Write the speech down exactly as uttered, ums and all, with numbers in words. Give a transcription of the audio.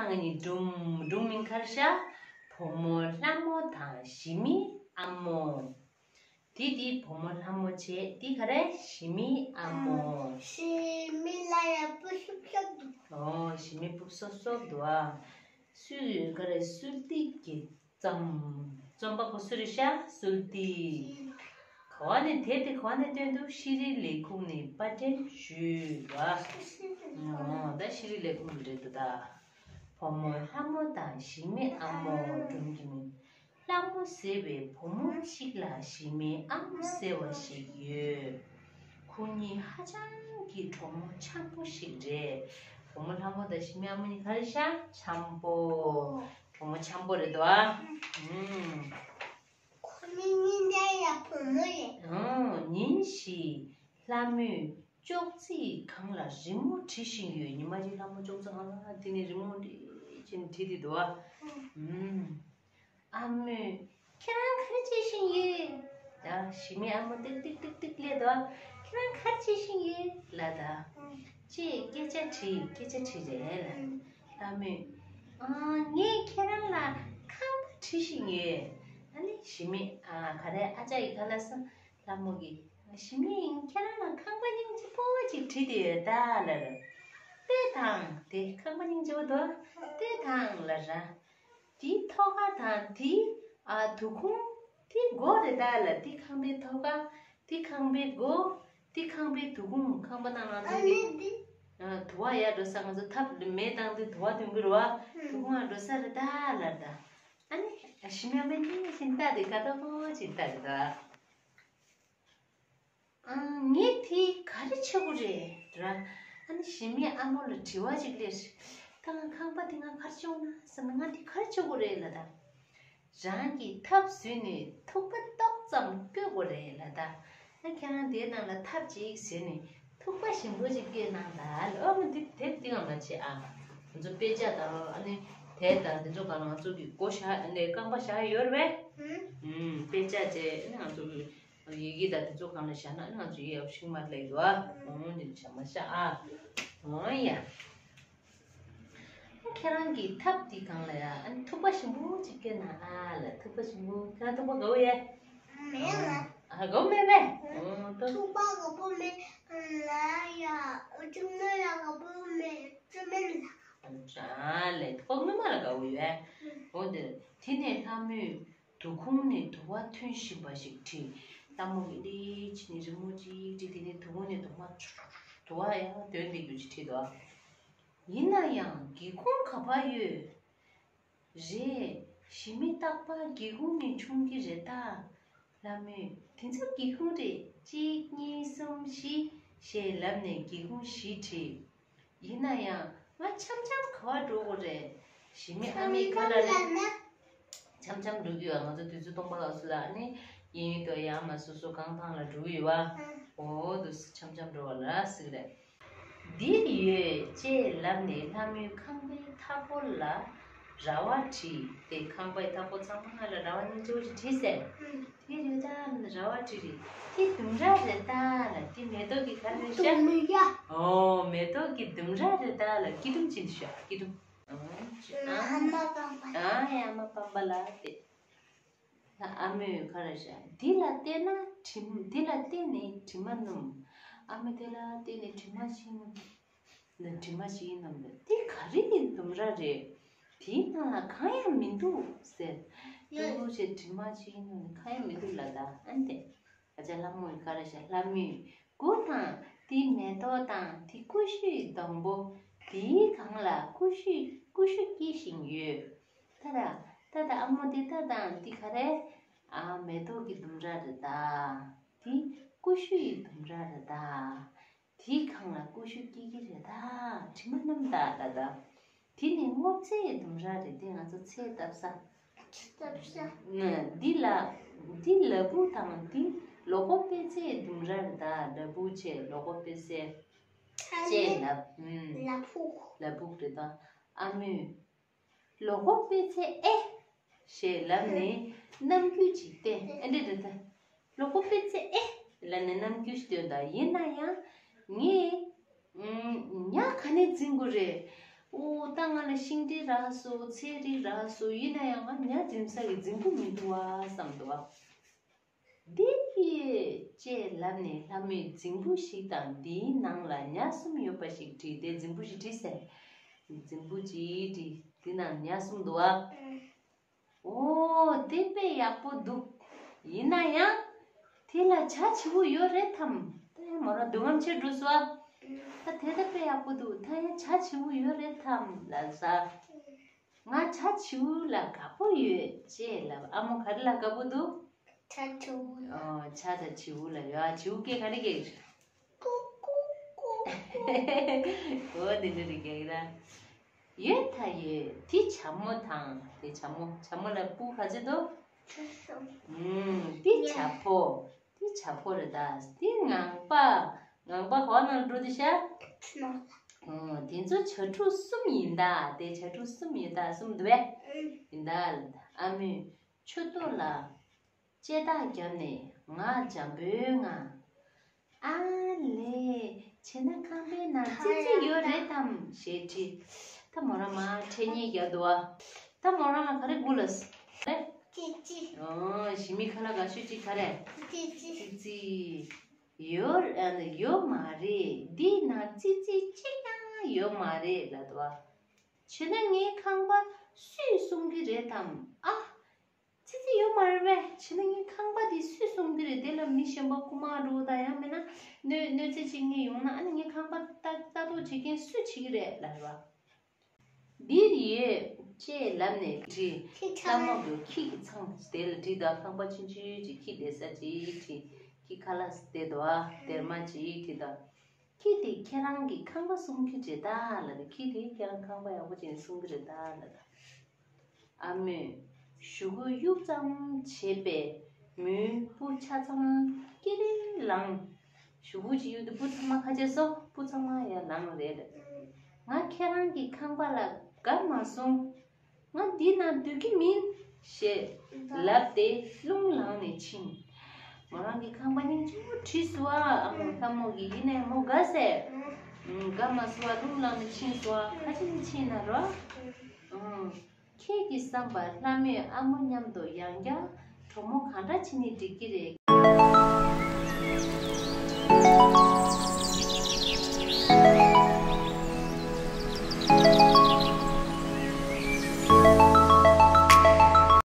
ང་གཉིས་སྒྲུང་། སྒྲུང་མིང་ག་རེ་ཤག་བུ་མོ་ལྷ་མོ་དང་ཞི་མིའི་ཨ་མོ། དེ་དེ་བུ་མོ་ལྷ་མོ་བྱས། དེ་ག་རེ། ཞི་མིའི་ཨ་མོ། ཞི་མི་ལ་ཡ་སྤུ་སོབ་སོབ་འདུག་ཨོ། ཞི་མི་སྤུ་སོབ་སོབ་འདུག་ཨ། སུས་ག་རེ། སུལ་ཏི་གི་རྩོམ། རྩོམ་པ་པོ་སུ་རེད་ཤག་སུལ་ཏི། ག་བ་ནས། དེབ་དེ་ག་བ་ནས་བཏོན་འདུག་ཤེས་རིག་ལས་ཁུངས་ནས་པར་སྐྲུན་ཞུས་པ། ཨོ། ད་ཤེས་རིག་ལས་ཁུངས་ཀྱི་རེད་འདུག་ད། བུ་མོ་ལྷ་མོ་དང་ཞི་མི་ཨ་མོ། སྒྲུང་གི་མིང་། ལྷ་མོ་ཟེར་བའི་བུ་མོ་གཅིག་ལ་ཞི་མི་ཨ་མོ་ཟེར་བ་ཞིག་ཡོད། ཁོ་གཉིས་ཧ་ཅང་གི་གྲོགས་མོ་འཆམ་པོ་ཞིག་རེད། བུ་མོ་ལྷ་མོ་དང་ཞི་མི་ཨ་མོ་གཉིས་ག་རེ་ཤག་འཆམ་པོ། གྲོགས་མོ་འཆམ་པོ་རེད་དོ། ཨ། ཨུམ། ཁོ་གཉིས་གཉིས་ཀ་ཡ་བུ་མོ་རེད། ཨང་། ཉིན་ཞིག་ལྷ་མོས་ཅོག་ཙེའི་སྒང་ལ་རི་མོ་བྲིས་བཞིན་ཡོད། ཉི་མ་གཅིག་ལྷ་མོ་ཅོག་ཙེ་སྒང་ལ་དེ་ནས་རི་མོ་འདྲ་ཅིག་བྲིས་ཏེ་འདུག་ཨ། ཨུམ། ཨ་མོས། ཁྱེད་རང་ག་རེ་བྱེད་བཞིན་ཡོད། ད་ཞི་མི་ཨ་མོ་ཏིག་ཏིག་ཏིག་ཏིག་སླེབས་འདུག་ཁྱེད་རང་ག་རེ་བྱེད་བཞིན་ཡོད་ལབ་ད། ཅེས་སྐད་ཆ་དྲིས། སྐད་ཆ་དྲིས་རེད་ལབ། ལྷ་མོས། ཨང་། ངས་ཁྱེད་རང་ལ་ཁང་པ་བྲིས་བཞིན་ཡོད། ཨ་ནི་ཞི་མི། ཨ། ག་རེ། ཨ་ཅག་གིས་ག་ལབ་སོང་། ལྷ་མོ་གིས། ཞི་མི། ཁྱེད་རང་ལ་ཁང་པ་སྙིང་རྗེ་པོ་ཅིག་བྲིས་ཏེ་ཡོད་ད་ལབ། ལྟོས་དང་། དེ་ཁང་པ་སྙིང་རྗེ་པོ་འདུག་ལྟོས་དང་ལབ་ར། དེའི་ཐོག་ཁ་དང་དེའི། ཨ། དུར་ཁུང་། དེའི་སྒོ་རེད་ད་ལབ། དེ་ཁང་པའི་ཐོག་ཁ། དེ་ཁང་པའི་སྒོ། དེ་ཁང་པའི་དུར་ཁུང་། ཁང་པ་ནང་ལ་ཐོག་གི། ཨ། དུ་བ་ཡར་འགྲོ་ས། ང་ཚོ་ཐབ་མེ་བཏང་དུས་དུ་བ་ཐོན་གི་རེད་བ། དུར་ཁུང་ཡར་འགྲོ་ས་རེད་ད་ལབ་ད། ཨ་ནི་ཞི་མི་ཨ་མས་ནི་ཞིང་རྟ་དེ་དགའ་ཏོག་ཏོ་ཅིག་ལྟ་གི་འདུག་ཨང་། ངས་དེ་ག་རེ་བྱེད་དགོས་རེད་ར། ཨ་ནི་ཞི་མི་ཨ་མོ་ལ་དྲི་བ་ཅིག་སླེབས། ད་ང་ཁང་པ་དེ་ང་ག་རེ་བྱེད་དགོས་ན་བསམ་ན། ང་དེ་ག་རེ་བྱེད་དགོས་རེད་ལབ་ད། རང་གིས་ཐབ་བཟོས་ནས་ཐུག་པ་ཏོག་ཙམ་བཀོད་དགོས་རེད་ལབ་ད། ཨ། ཁྱེད་རང་དེའི་ནང་ལ་ཐབ་ཅིག་བཟོས་ནས་ཐུག་པ་ཞིམ་པོ་ཅིག་བཀོད་གནང་ད་ལབ། ཨ་མ། དེ་དེབ་དེ་ང་མ་བྱེད་ཨ། ང་ཚོ་དཔེ་ཆ་དང་ཨ་ནི་དེབ་དང་དེ་ཚོ་སྒང་ལ་ང་ཚོ་གི་སྒོ་བཞག་ཨ་ནི་རྐང་པ་བཞག་ཡོད་རེད་པས། ཨུམ། དཔེ་ཆ་བྱས་ཨ་ནི་ང་ཚོ་གི་ཡི་གེ་དང་དེ་ཚོ་སྒང་ལ་བཞག་ན་ཨ་ནི་ང་ཚོ་ཡི་གེ་ཡག་པོ་ཞིག་མ་སླེབས་འདུག་ཨ། ཨོང་། འདི་བྱ་མ་བཞག་ཨ། ཨོང་ཡ། ཁྱེད་རང་གི་ཐབ་དེ་སྒང་ལ་ཡ། ཨ་ནི་ཐུག་པ་ཞིམ་པོ་ཅིག་བཀོད་གནང་ཨ་ལབ། ཐུག་པ་ཞིམ་པོ། ཁྱེད་རང་ཐུག་པ་དགའ་པོ་ཡོད། མེད་ལ། ཨ། དགའ་པོ་མེད་པས། ཨོང་། ཐུག་པ་དགའ་པོ་མེད་ལ་ཡ། ཨོ། ཅི་མོ་ལ་དགའ་པོ་མེད། ཅི་མེད་ལ། ཨ་ལས། ཐུག་པ་དངོས་མ་ལ་དགའ་པོ་ཡོད། ཨོ། དེ་དེ་ནས་ལྷ་མོས་དུར་ཁུང་ནས་དུ་བ་ཐོན་བཞིན་པ་ཞིག་བྲིས། ལྟད་མོ་གི་འདི་བྱས་ནས་རི་མོ་ཅིག་བྲིས། དེ་ནས་དུར་ཁུང་ནས་དུ་བ་ཆུ་དུ་བ་ཡང་འདོན་བསྡད་རྒྱུ་ཅིག་བྲིས་འདུག་ཡིན་ན་ཡང་སྒེའུ་ཁུང་ག་པར་ཡོད། རེད། ཞི་མི་རྟག་པར་སྒེའུ་ཁུང་ནས་མཆོང་གི་རེད་ད། ལྷ་མོས། དེ་ཚོ་སྒེའུ་ཁུང་རེད། གཅིག་གཉིས། གསུམ། བཞི། ཞེས་ལབ་ནས་སྒེའུ་ཁུང་བཞི་བྲིས། ཡིན་ན་ཡང་ང་འཆམ་འཆམ་ག་པར་འགྲོ་དགོས་རེད། ཞི་མི་ཨ་མས་ག་ལབ་རེད། འཆམ་འཆམ་འགྲོ་གི་ཡོད། ང་ཚོ་དུས་ཚོད་སྟོང་པ་ལ་སུ་ལ་ནི་གཡས་གཡོན་དུ་ཡར་མར་སོ་སོ་རྐང་ཐང་ལ་འགྲོ་གི་ཡོད་པ། འོ་དུ་འཆམ་འཆམ་འགྲོ་བ་ལ་ཟེར་གི་རེད། འདིར་ཡོད་ཅེས་ལབ་ནས་ལྷ་མོས་ཁང་པའི་མཐའ་སྐོར་ལ་ར་བ་བྲིས་ཏེ། ཁང་པའི་མཐའ་སྐོར་ཚང་མ་ལ་ར་བ་སྙིང་རྗེ་པོ་ཞིག་བྲིས་ཟེར། དེ་རེད་ད་ལབ་ནས་ར་བ་བྲིས་རེད། དེ་ལྡུམ་ར་རེད་ད་ལབ། དེ་མེ་ཏོག་གི་ག་རེ་ཤག་ལྡུམ་ར། ཨོ། མེ་ཏོག་གི་ལྡུམ་ར་རེད་ད་ལབ། སྐྱིད་སྡུག་ཅིག་ཤག་སྐྱིད་སྡུག་ཨ་མ་པམ་པ། ཨ་ཡ། ཨ་མ་པམ་པ་ལ་དེ། ཨ་མོས་ག་རེ་ཤག་འདི་ལ་བལྟས་ན་དྲི་མ། འདི་ལ་བལྟས་ནས་དྲི་མ་སྣོམ། ཨ་མ་དེ་ལ་བལྟས་ནས་དྲི་མ་ཞིག་སྣོམ། འདི་དྲི་མ་ཞིག་སྣོམ་ལ། འདི་ག་རེ་ཡིན། ལྡུམ་ར་རེད། དེའི་ནང་ལ་གང་ཡང་མི་འདུག་ཟེར། ལྟོས་ཟེར། དྲི་མ་ཞིག་སྣོམ་ནས་གང་ཡང་མི་འདུག་ལབ་ད། ཨ་ནི་དེ། ཨ་ཅག་ལྷ་མོས་ག་རེ་ཤག་ལྷ་མོས། སྒོ་དང་དེའི་མེ་ཏོག་དང་དེའི་ཀུ་ཤུའི་སྡོང་པོ། དེའི་སྒང་ལ་ཀུ་ཤུ་ཀུ་ཤུ་སྐྱེས་བཞིན་ཡོད། ད་ད་ད་ད་ཨ་མོ། དེ་ད་དང་དེ་ག་རེ། ཨ། མེ་ཏོག་གི་ལྡུམ་ར་རེད་ད། དེ་ཀུ་ཤུ་ཡི་ལྡུམ་ར་རེད་ད། དེའི་སྒང་ལ་ཀུ་ཤུ་སྐྱེ་གི་རེད་ད། དྲི་མ་སྣོམ་ད་ད་ད། དེ་ནི་སྔོ་ཚལ་ལྡུམ་ར་རེད། དེ་ང་ཚོ་ཚལ་བཏབ་ས། བཏབ་ས། ནི་འདི་ལ། འདི་ལ་ཕུག་དང་དེ་ལོ་ཀོ་པེ་ཚལ་ལྡུམ་ར་རེད་ད། ལ་ཕུག་བྱས་ལོ་ཀོ་པེ་ཚལ། ཚལ་ལ། ལ་ཕུག་ལ་ཕུག་རེད་ད། ཨ་མོས། ལོ་ཀོ་པེ་ཚལ་ཨེ། ཞེས་ལབ་ནས་རྣམ་འགྱུར་ཅིག་བསྟན། ཨེ་འདྲ་འདྲ་ད། ལོ་ཀོ་པེ་ཚལ་ཨེ། ལབ་ནས་རྣམ་འགྱུར་ཞིག་སྟོན་ད། ཡིན་ན་ཡང་ངས། ཨུམ། ཉ་ག་ནས་འཛིན་དགོས་རེད། ཨོ་ད་ང་ལ་ཤིང་འབྲས་རག་སོང་། ཚལ་རིགས་རག་སོང་། ཡིན་ན་ཡང་ང་ཉ་འཛིན་ས་གི་རྫིང་བུ་མི་འདུག་བ་བསམ་འདུག་བ། འདི་ཡིས་ཅེས་ལབ་ནས་ལྷ་མོས་རྫིང་བུ་ཞིག་དང་འདིའི་ནང་ལ་ཉ་གསུམ་ཡོད་པ་ཞིག་བྲིས་ཏེ། རྫིང་བུ་ཞིག་བྲིས་ཟེར། རྫིང་བུ་ཅིག་བྲིས། འདི་ནང་ཉ་གསུམ་འདུག་བ། ཨོ་དེ་དཔེ་ཡག་པོ་འདུག་ཡིན་ན་ཡང་དེ་ལ་བྱ་བྱིའུ་ཡོད་རེད་དམ། ད་ཡང་མོ་རང་འདོད་རྔམ་ཆེ་འགྲོ་སོང་ཨ། ད་དེ་ད་དཔེ་ཡག་པོ་འདུག་ད་ཡང་བྱ་བྱིའུ་ཡོད་རེད་དམ་ལབ་ས། ང་བྱ་བྱིའུ་ལ་དགའ་པོ་ཡོད་ཅེས་ལབ། ཨ་མོ་ག་རེ་ལ་དགའ་པོ་འདུག་བྱ་བྱིའུ། ཨོ་བྱ་དང་བྱིའུ་ལ་ཡོད། ཨ་བྱིའུ་སྐད་ག་རེ་སྐད། ཀུ་ཀུ་ཀུ་ཀུ། འོ་དེ་འདྲ་རེད་སྐད་ར། ཡོད་ད་ཡོད། དེ་བྱ་མོ་དང་། དེ་བྱ་མོ། བྱ་མོ་ལ་སྤུ་ག་ཚོད་འདུག་ཨུམ། དེ་བྱ་ཕོ། དེ་བྱ་ཕོ་རེད་ད། དེ་ངང་པ། ངང་པ་ཧོ་ནང་འགྲོ་དེ་ཤ། ཨོ་དེ་ཚོ་བྱ་ཕྲུག་གསུམ་ཡིན་ད། དེ་བྱ་ཕྲུག་གསུམ་ཡིན་ད། གསུམ་འདུག་བས། ཡིན་ད། ཨ་མོས་མཆུ་ཏོ་ལ་ལྕེ་ལྡག་བརྒྱབ་ནས་ངག་འཇམ་པོའི་ངང་། ཨ་ལས། བྱས་ན་ཁང་པའི་ནང་ཙི་ཙི་ཡོད་རེད་དམ་ཞེས་དྲིས། ད་མོ་རང་མ་འཕྲད་ཉེས་རྒྱག་འདུག་བ། ད་མོ་རང་ལ་ག་རེ་དགོས་ལ། ཙི་ཙི། ཨོ་ཞི་མི་ཁ་ལག་དགའ་ཤོས་གཅིག་ག་རེ། ཙི་ཙི། ཙི་ཙི། ཡོད་ཨ་ནི་ཡོད་མ་རེད། འདི་ན་ཙི་ཙི་གཅིག་ཀྱང་ཡོད་མ་རེད་ལབ་འདུག་བ། བྱས་ན་ངའི་ཁང་པ་སུས་སྲུང་གི་རེད་དམ་ཨ། ཙི་ཙི་ཡོད་མ་རེད་པས། བྱས་ན་ངའི་ཁང་པ་འདི་སུས་སྲུང་གི་རེད། དེ་ལ་མི་གཞན་པ་རྐུ་མ་འགྲོ་དང་ཡང་མིན་ན་གནོད་གནོད་འཚེ་བྱེད་མཁན་ཡོང་ན་ཨ་ནི་ངའི་ཁང་པ་ལྟ་ལྟ་རྟོག་བྱེད་མཁན་སུས་བྱེད་ཀྱི་རེད་ལབ་པ། འདིར་ཡོད་ཅེས་ལབ་ནས་དྲིས། ལྷ་མོ་གིས་ཁྱི་གི་ཚང་དེ་ལ་དྲིས་དང་། ཁང་པ་ཆུང་ཆུང་ཅིག་ཁྱི་བསྡད་ས་ཅིག་དྲིས། ཁྱི་ཁ་ལག་བསྡད་འདུག་ཨ། སྡེར་མ་ཅིག་དྲིས་དང་། ཁྱི་དེ་ཁྱེད་རང་གི་ཁང་པ་སྲུང་གི་རེད་ད་ལབ་པས། ཁྱི་དེ་ཁྱེད་རང་ཁང་པ་ཡག་པོ་བྱས་ནས་སྲུང་གི་རེད་ད་ལབ་ད། ཨ་མོས་གཞུ་གུ་གཡུག་ཙམ་བྱས་པས་མོའི་སྤུ་ཆ་ཚང་ཀི་རེ་ལངས། གཞུ་གུ་ཅིག་གཡུག་དུས་སྤུ་ཚང་མ་ཁ་ཕྱེ་སོང་། སྤུ་ཚང་མ་ཡར་ལངས་རེད། ང་ཁྱེད་རང་གི་ཁང་པ་ལ་དགའ་མ་སོང་། ང་འདི་ན་སྡོད་ཀྱི་མིན་ཞེས་ལབ་སྟེ་རླུང་ལངས་ནས་ཕྱིན། མོ་རང་གི་ཁང་པ་སྙིང་རྗེ་མོ་བྲིས་སོང་ཨ། ཨ་མོ་ལྷ་མོ་གིས་ཡིན་ནའི་མོ་དགའ་ཟེར། ཨུམ། དགའ་མ་སོང་ཨ། རླུང་ལངས་ནས་ཕྱིན་སོང་ཨ། ཁ་ཕྱེ་ནས་ཕྱིན་ན་རོ། ཨུམ། ཁྱེད་ཀྱི་བསམ་པར་ལྷ་མོས་ཨ་མོ་མཉམ་དུ་ཡང་བསྐྱར་གྲོགས་མོ་གང་འདྲ་བྱེད་ནས་འགྲིག་གི་རེད།